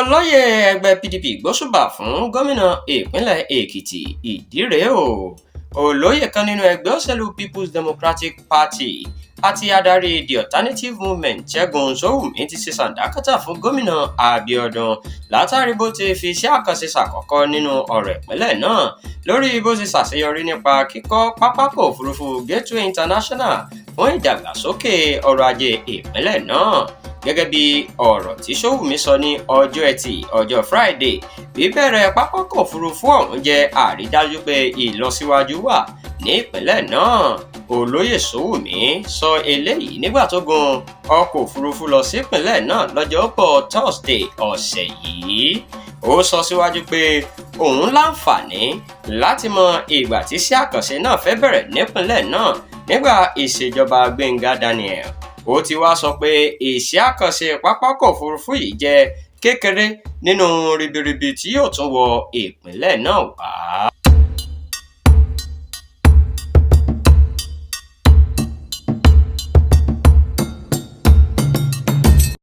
Olóyè ẹgbẹ́ PDP gbóṣùbà fún gómìnà ìpínlẹ̀ Èkìtì. Ìdí rèé o. Olóyè kan nínú ẹgbẹ́ òṣèlú People's Democratic Party àti adarí The Alternative Movement, Ṣẹ́gun Ṣówùnmí, ti ṣe sàǹdákátà fún Gómìnà Abíọ́dún látàrí bó ti fi iṣẹ́ àkànṣe ṣàkọ́kọ́ nínú ọ̀rọ̀ ìpínlẹ̀ náà, lórí bó ṣe ṣàṣeyọrí nípa kíkọ́ pápákọ̀ òfurufú Gateway International fún ìdàgbàsókè ọrọ̀ ajé ìpínlẹ̀ náà. Gẹ́gẹ́ bí ọ̀rọ̀ tí Ṣówùnmí sọ ní ọjọ́ Ẹtì, ọjọ́ Friday, bíbẹ̀rẹ̀ pápákọ̀ òfurufú ọ̀hún jẹ́ àrídájú pé ìlọsíwájú wà ní ìpínlẹ̀ náà. Olóyè Ṣówùnmí sọ eléyìí nígbà tó gun ọkọ̀ òfurufú lọ sípìnlẹ̀ náà lọ́jọ́bọ̀ Thursday ọ̀sẹ̀ yìí. Ó sọ síwájú pé òun láǹfààní láti mọ ìgbà tí iṣẹ́ àkànṣe náà fẹ́ bẹ̀rẹ̀ nípìnlẹ̀ náà nígbà ìṣèjọba Gbẹ́ngà Daniel. Ó ti wá sọ pé iṣẹ́ àkànṣe pápákọ̀ òfurufú yìí jẹ́ kékeré nínú ribiribi tí yóò tún wọ ìpínlẹ̀ náà wá.